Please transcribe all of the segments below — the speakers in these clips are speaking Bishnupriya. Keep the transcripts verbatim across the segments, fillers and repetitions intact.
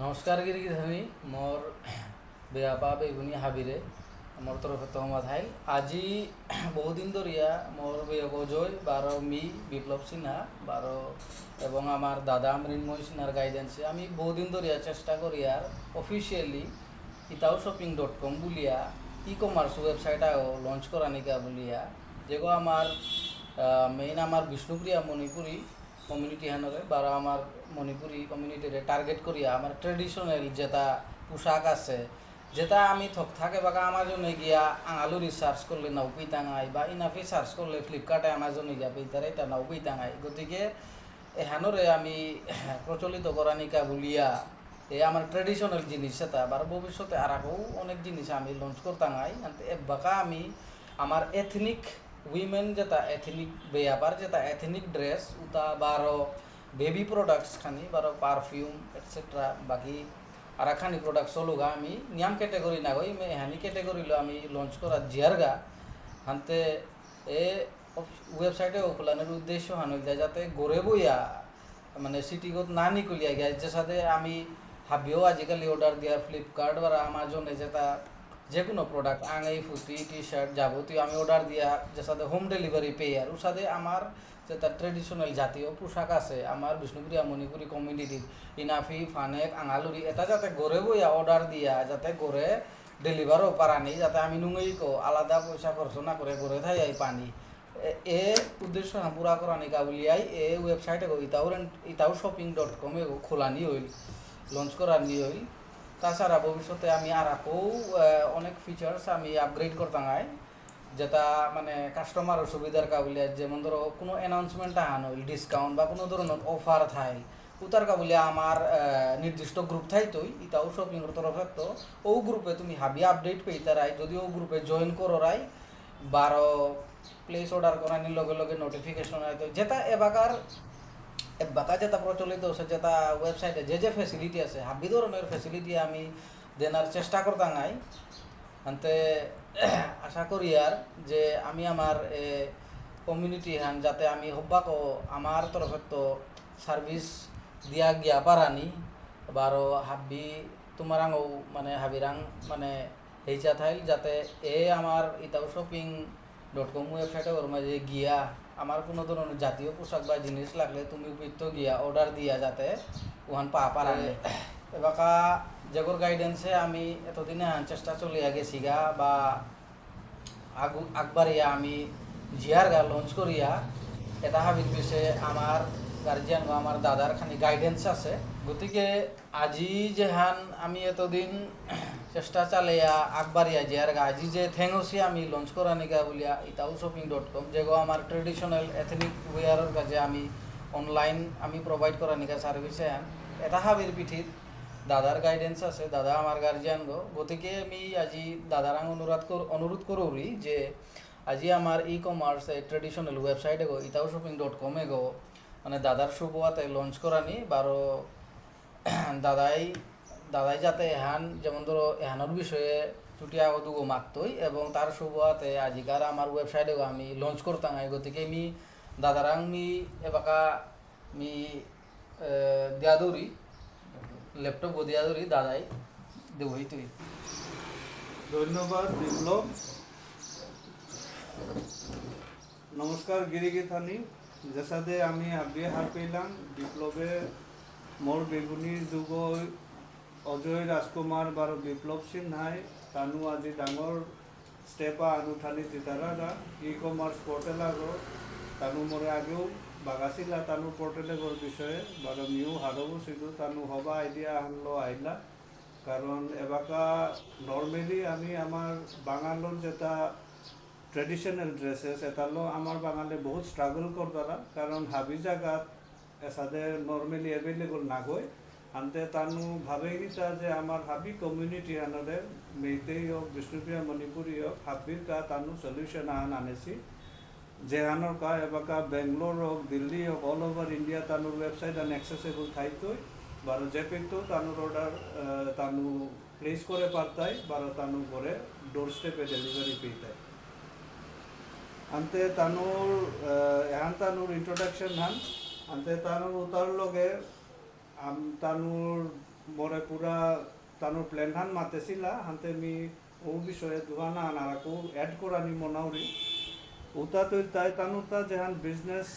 নমস্কার গিরিগিথানি, মোর বেয়াপা বেগুনি হাবিরে, মোর তরফে তহমা থাইল। আজি বহুদিন ধরিয়া মোর বেয়াপ অজয়, বারো মি বিপ্লব সিনহা, বারো এবং আমার দাদা মৃন্ময় সিনহার গাইডেন্সে আমি বহুদিন ধরিয়া চেষ্টা করি আর অফিসিয়ালি ইতাও শপিং ডট কম বুলিয়া ই কমার্স ওয়েবসাইট আগো লঞ্চ করানিকা বুলিয়া, যেগো আমার মেইন আমার বিষ্ণুপ্রিয়া মণিপুরী কমিউনিটি হানরে, বারো আমার মণিপুরী কমিউনিটিরে টার্গেট করিয়া আমার ট্রেডিশনাল যেটা পোশাক আছে, যেটা আমি থক থাকে বাকা আমাজনে গিয়া আঙালুরি সার্চ করলে নাও পেইতাঙাই, বা ইনাফি সার্চ করলে ফ্লিপকার্টে আমাজনে গিয়া পেইতারে এটা নাও পেইতাঙাই। গতিকে এহানরে আমি প্রচলিত করানিকা বুলিয়া এ আমার ট্রেডিশনাল জিনিস এটা, আবার ভবিষ্যতে আর আগেও অনেক জিনিস আমি লঞ্চ করতাঙাই। আনতে এবাকা আমি আমার এথনিক উইমেন যেটা এথনিক বেয়াপার যেটা এথনিক ড্রেস উতা বারো বেবি প্রোডাক্টস খানি বারো পারফিউম এটসেট্রা বাকি আর খানি প্রোডাক্টস হলুগা আমি নিয়াম ক্যাটেগরি না গই মে এহানি ক্যাটেগরিলো আমি লঞ্চ করা জিয়ারগা। হানতে এ ওয়েবসাইটে খোলানোর উদ্দেশ্য হান হইল যাতে গরে বইয়া মানে সিটিগত না নিকুলিয়া গিয়া যে সাথে আমি হাবিও আজিকালি অর্ডার দিয়া ফ্লিপকার্ট বা আমাজনে যেটা যে কোনো প্রোডাক্ট আঙাই ফুতি টি শার্ট যাবতীয় আমি অর্ডার দিয়া যে সাথে হোম ডেলিভারি পেয়ে আর ওর সাথে আমার যেটা ট্রেডিশনাল জাতীয় পোশাক আছে আমার বিষ্ণুপ্রিয়া মণিপুরী কমিউনিটির ইনাফি ফানেক আঙালুরি এটা যাতে গরে বইয়া অর্ডার দিয়া যাতে গরে ডেলিভারও পারানি যাতে আমি নুঙেই কো আলাদা পয়সা খরচ না করে গরে থাই আই পানি। এ, এ উদ্দেশ্য হান পুরা করানি কাবুলিয়াই এ ওয়েবসাইট এগো ইতাও রেন-, ইতাও শপিং ডট কম এগো খোলানি হইল, লঞ্চ করানি হইল। তাছাড়া ভবিষ্যতে আমি আর আকো, আহ, অনেক ফিচার্স আমি আপগ্রেড করতাঙাই, যেটা মানে কাস্টমার সুবিধার কাবুলিয়া, যেমন ধরো কোনো অ্যানাউন্সমেন্ট আহান হইল, ডিসকাউন্ট বা কোনো ধরনের অফার থাইল, উতার কাবুলিয়া আমার, আহ, নির্দিষ্ট গ্রুপ থাইতই, ইতাও শপিং তরফে তো, ও গ্রুপে তুমি হাবি আপডেট পেইতারাই, যদি ও গ্রুপে জয়েন করো রাই, বারো প্লেস অর্ডার করানির লগে লগে নোটিফিকেশন আইতো, যেটা এবাকার, এবাকা যেটা প্রচলিত আছে, যেটা ওয়েবসাইটে যে যে ফেসিলিটি আছে, হাবি ধরনের ফেসিলিটি আমি দেনার চেষ্টা করতাঙাই। আনতে আশা করি আর যে আমি আমার, এ, কমিউনিটি হান যাতে আমি হব্বাকো আমার তরফে তো সার্ভিস দিয়া গিয়া পারানি, বারো হাবি তোমারাঙও মানে হাবিরাং মানে হেইচা থাইল যাতে এ আমার ইতাও শপিং ডট কম ওয়েবসাইটে ওর মাঝে গিয়া আমার কোনো ধরনের জাতীয় পোশাক বা জিনিস লাগলে তুমি উপযুক্ত গিয়া অর্ডার দিয়া যাতে ওহান পা পারানি। এবাকা যেগর গাইডেন্সে আমি এতদিনে আন চেষ্টা চলিয়া গেছিগা বা আগু-, আগবাড়িয়া আমি জিয়ারগা লঞ্চ করিয়া এটা হাবির পিছে আমার গার্জিয়ান বা আমার দাদার খানি গাইডেন্স আছে। গতিকে আজি যেহান আমি এতদিন চেষ্টা চালিয়া আগবাড়িয়া জিয়ারগা আজি যে থেঙসি আমি লঞ্চ করানিকা বুলিয়া ইতাও শপিং ডট কম যেগো আমার ট্রেডিশনাল এথনিক ওয়্যারর কাছে আমি অনলাইন আমি প্রোভাইড করানিকা সার্ভিস এহান এটা হাবির পিঠিত দাদার গাইডেন্স আছে, দাদা আমার গার্জিয়ান গো। গতিকে আমি আজি দাদারাং অনুরোধ কর-, অনুরোধ করুরি যে আজি আমার ই কমার্স, এ, ট্রেডিশনাল ওয়েবসাইট এগো, ইতাও শপিং ডট কম এগো, মানে দাদার শুভ হাতে লঞ্চ করানি, বারো দাদাই, দাদাই যাতে এহান, যেমন ধরো এহানোর বিষয়ে চুটি আগো দুগো মাততই, এবং তার শুভ হাতে আজিকার আমার ওয়েবসাইট এগো আমি লঞ্চ করতাম, এই গতিকে আমি দাদারাং মি এবাকা মি, এ, দিয়া দৌরি, ল্যাপটপ গো দিয়া দৌরি, দাদাই, দেবই তুই। ধন্যবাদ, বিপ্লব। নমস্কার, গিরিগিথানি। যেসাদে আমি হাবিয়ে হার পেলাম, বিপ্লবে মোর বেগুনি যুগ অজয় রাজকুমার বারো বিপ্লব সিনহাই, তানু আজি ডাঙর স্টেপা আনুঠানি জিতারারা, ই কমার্স পোর্টাল আগো, তানু মোরে আগেও বাগাসিলা তানু পোর্টাল এগোর বিষয়ে, বারো মিউ হারবো সিধু তানু হবা আইডিয়া হানলো আইলা। কারণ এবাকা নর্মালি আমি আমার বাঙালর যেটা ট্রেডিশনাল ড্রেসেস, এটালো আমার বাঙালি বহুত স্ট্রাগল করতারা, কারণ হাবি জাগাত এসাদে নর্মালি অ্যাভেলেবল না হয়। আনতে তানু ভাবে গীতা যে আমার হাবি কমিউনিটি আনরে মেইতেই হোক, বিষ্ণুপ্রিয়া মণিপুরী হোক, হাবির কা তানু সলিউশন আহান আনেছি। যেহানর কা এবাকা বেঙ্গালোর হোক, দিল্লি হোক, অল ওভার ইন্ডিয়া তানুর ওয়েবসাইট আন অ্যাক্সেসেবল থাইতই। বারো যে পেতো তানুর অর্ডার, আহ, তানু প্লেস করে পারতাই, বারো তানু করে ডোর স্টেপে ডেলিভারি পেইতাই। আনতে তানুর, আহ, এহান তানুর ইন্ট্রোডাকশন হান, আনতে তানুর উতার লগে আম-, তানুর মোরে পুরা তানুর প্ল্যান হান মাতেছিলা, হানতে মি ও বিষয়ে দুহানা আনারাকু অ্যাড করানি মনাউরি। উতা তো তাই তানুতা যেহান বিজনেস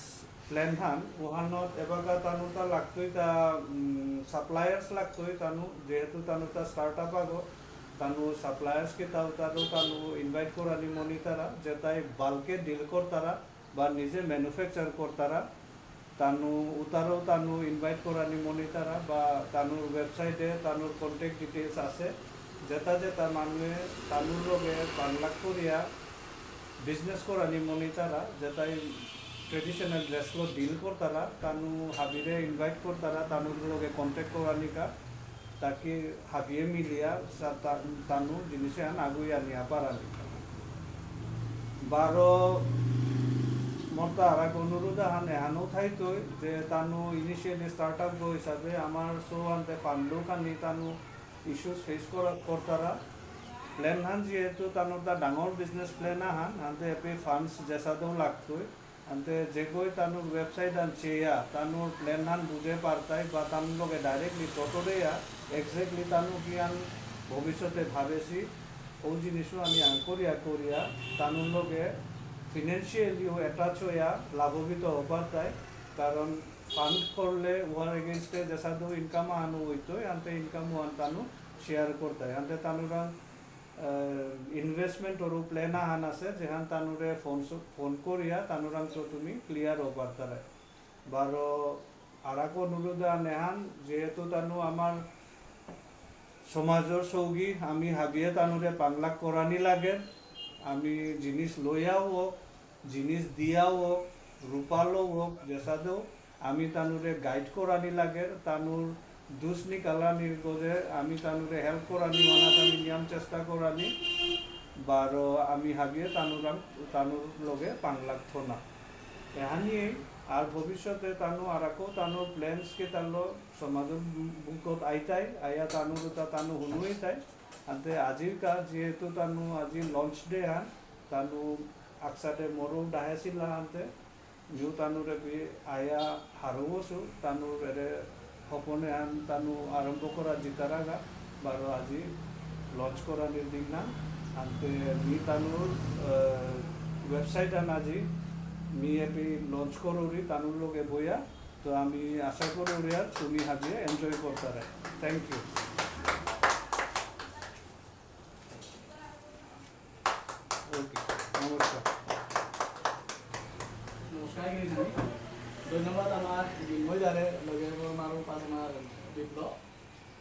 প্ল্যান হান, ওহানত এবাকা তানুতা লাগতই তা, উম, সাপ্লায়ার্স লাগতই তানু, যেহেতু তানুতা স্টার্ট আপ আগো, তানু সাপ্লায়ার্স কে তাও তানু, তানু ইনভাইট করানি মনিতারা, যেতাই বাল্কে ডিল করতারা, বা নিজে ম্যানুফ্যাকচার করতারা, তানু উতারও তানু ইনভাইট করানি মনিতারা, বা তানুর ওয়েবসাইটে তানুর কন্ট্যাক্ট ডিটেইলস আছে, যেতা যেতা মানুয়ে তানুর লগে বাংলা করিয়া বিজনেস করানি মনিতারা, যেতাই ট্রেডিশনাল ড্রেসলো ডিল করতারা, তানু হাবিরে ইনভাইট করতারা, তানুর লগে কন্ট্যাক্ট করানিকা, তাকে হাবিয়ে মিলিয়া সা-, তা-, তানু জিনিসে আন আগুইয়া নিয়া পারানি। বারো মতা আর এক অনুরোধ আহান এহানো থাইতই যে তানু ইনিশিয়ালি স্টার্ট আপ হিসাবে আমার সৌ আনতে ফান্ডও খানি তানু ইস্যুস ফেস করা, করতারা। প্ল্যান হান যেহেতু তানুর তা ডাঙর বিজনেস প্ল্যান আহান, আনতে এপি ফান্ডস যেসাদেও লাগতই। আনতে যেগই তানুর ওয়েবসাইট আন চেয়া, তানুর প্ল্যান হান বুঝে পারতাই বা তানুর লগে ডাইরেক্টলি টটরেয়া, এক্স্যাক্টলি তানু কি আন ভবিষ্যতে ভাবেসি, ও জিনিসও আমি আন করিয়া করিয়া, তানুর লগে ফিনান্সিয়ালিও অ্যাটাচ হইয়া লাভবিত হওয়া পারতাই। কারণ ফান্ড করলে উহার এগেইনস্টে যেসাদু ইনকাম আনো হইতই, আনতে ইনকাম ওহান তানু শেয়ার করতাই। আনতে তানুরাং ইনভেস্টমেন্ট ওরও প্ল্যান আহান আছে, যেহান তানুরে ফোন স-, ফোন করিয়া তানুরাং তো তুমি ক্লিয়ার হবার তারাই। বারো আরাকো অনুরোধ আহান এহান, যেহেতু তানু আমার সমাজর সৌগী, আমি হাবিয়ে তানুরে পাংলাক করানি লাগে, আমি জিনিস লইয়াও হোক, জিনিস দিয়াও হোক, রূপালো হোক, যেসাদেও আমি তানুরে গাইড করানি লাগে, তানুর দুষ নিকালানির গজে আমি তানুরে হেল্প করানি, অনাত আমি নিয়াম চেষ্টা করানি, বারো আমি হাবিয়ে তানুরাং, তানুর লগে পাংলাক থনা। এহানিয়ে আর ভবিষ্যতে তানু আরাকো তানুর প্ল্যানস কে তালো সমাজর বুকত আইতাই, আয়া তানুর তা তানু হুনুইতাই। আনতে আজির কা যেহেতু তানু আজি লঞ্চ ডে হান, তানু আকসাতে মোরও ডাহেসিলা আনতে, নিউ তানুরে বি আয়া হারৌসু, তানুর এরে হপনে আন তানু আরম্ভ করা জিতারাগা, বারো আজি লঞ্চ করানির দিন না, আনতে মি তানুর, আহ, ওয়েবসাইট আন আজি মি এপি লঞ্চ করুরি তানুর লগে বইয়া, তো আমি আশা করুরি আর তুমি হাবিয়ে এনজয় করতারে। Thank you. ওকে, নমস্কার। নমস্কার, গিরিধারী। ধন্যবাদ আমার মৃন্ময় দারে, লগে আমার পাশে আমার বিপ্লব।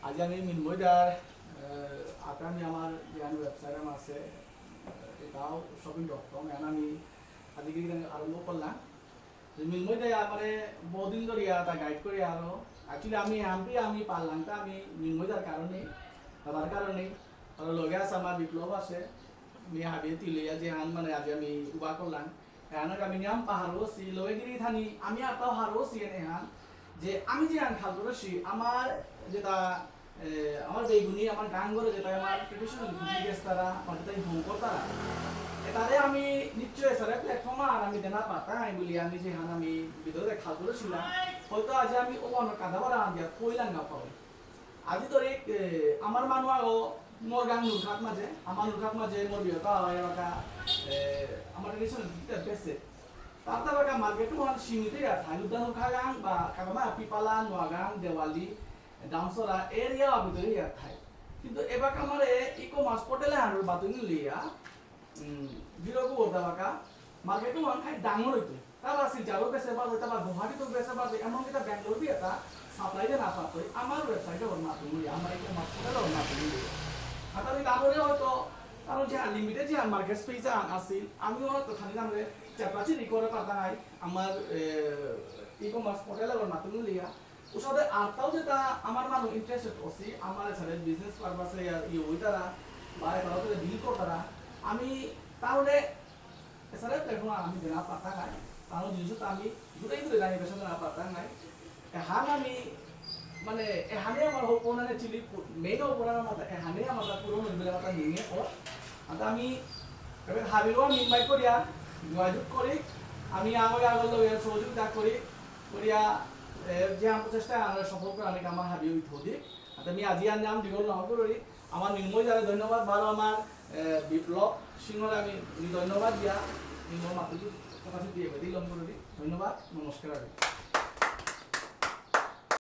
আজ আমি মৃন্ময় দার, আহ, আতে আমি আমার যে আমি ওয়েবসাইট আমার আছে, আহ, এটাও শপিং ডট কম, এখানে আমি আজকে আরম্ভ করলাম। যে মৃন্ময় দাই আমারে বহুদিন ধরিয়া তা গাইড করে আরো। Actually আমি হাম্পি আমি পারলাম তা আমি মৃন্ময় দার কারণে, দাদার কারণে, আর লগে আছে আমার বিপ্লব আছে, আমি হাবিয়ে তিলইয়া যে হান মানে আজ আমি উবা করলাম। এহানক আমি নিয়াম পাহারও সি, লগে গিরি থানি, আমি আর তাও হারও সি এনে হান, যে আমি যে হান খাল করেছি, আমার যেটা এ, আমার বেগুনি, আমার গাঙ্গরে যেটা আমার ট্রেডিশনাল ফুডি গেস্ট তারা, আমার যেটা হোম করতারা। এ, তারে আমি নিশ্চয় এসারে প্ল্যাটফর্ম আর আমি দেনা পারতাম, আমি বলি আমি যে হান আমি ভিতরে খাল করেছিলাম, হয়তো আজ আমি ও আমার কাদা বাড়া আন দিয়া কইলাম না পাবো। আজি ধরে, এ, আমার মানু আগো মোর গাং নুরখাত মাঝে, আমার নুরখাত মাঝে মোর বিয়তা হয় এলাকা, এ, আমার ট্রেডিশনাল ফুডটা বেসে। তার তার এলাকা মার্কেট ওয়ান সীমিত ইয়া থাই, উদ্যান নুরখা গাং বা কাকামা পিপালা, নোয়াগাং, দেওয়ালি, ডামসরা এরিয়া ভিতরে ইয়া থাই। কিন্তু এবাকা আমারে ই-কমার্স পোর্টালে হারুর বাতুনি লিয়া, উম, বিরোধ করতে বাকা মার্কেট ওয়ান খাই ডাঙর হইতো। তারা শিলচরও বেচে পারবে, তারা গুয়াহাটিতেও বেচে পারবে, এমনকি তা ব্যাঙ্গালোর বি এটা সাপ্লাই দিয়ে না পারতো। আমার ওয়েবসাইটে ওর মাধ্যমে লিয়া, আমার ই-কমার্স পোর্টালে ওর মাধ্যমে লিয়া। আর তাহলে তারপরে হয়তো কারণ যে লিমিটেড যে মার্কেট স্পেস আছে, আমি ওরা তো খালি নামে চেপাচি রিকোয়ার পারতাম নাই, আমার, এ, ই-কমার্স পোর্টালে ওর মাধ্যমে লিয়া। উসাদে আরতাও যেটা আমার মানু ইন্টারেস্টেড অসি, আমার এসারে বিজনেস পারপাসে ইয়া ইয়ে ওইতারা, বা এতাও তো ডিল করতারা, আমি তাহলে এসারে প্ল্যাটফর্ম আমি দেনা পাতা খাই, তাহলে জিনিস তো আমি দূরে দূরে জানি বেসা দেনা পাতা খাই। এহান আমি, মানে, এহানে আমার হোক ওনারে চিলি মেইন হোক ওনার মাথা, এহানে আমার পূরণ হইবে মাথা নিয়ে ও, আর আমি এবার হাবিরও আমি ইনভাইট করিয়া যোগাযোগ করি, আমি আগরে আগর লগে সহযোগিতা করি, করিয়া, এ, যে আমার প্রচেষ্টা আমরা সফল করে আমি আমার হাবি উঠো দিক। আমি আজি আর নাম দীঘল না করুরি। আমার নির্ময় দারে ধন্যবাদ, বারো আমার, এ, বিপ্লব সিংহরে আমি ধন্যবাদ দিয়া নির্ময় মাতুরি কথা দিয়ে দিলাম করুরি। ধন্যবাদ, নমস্কার।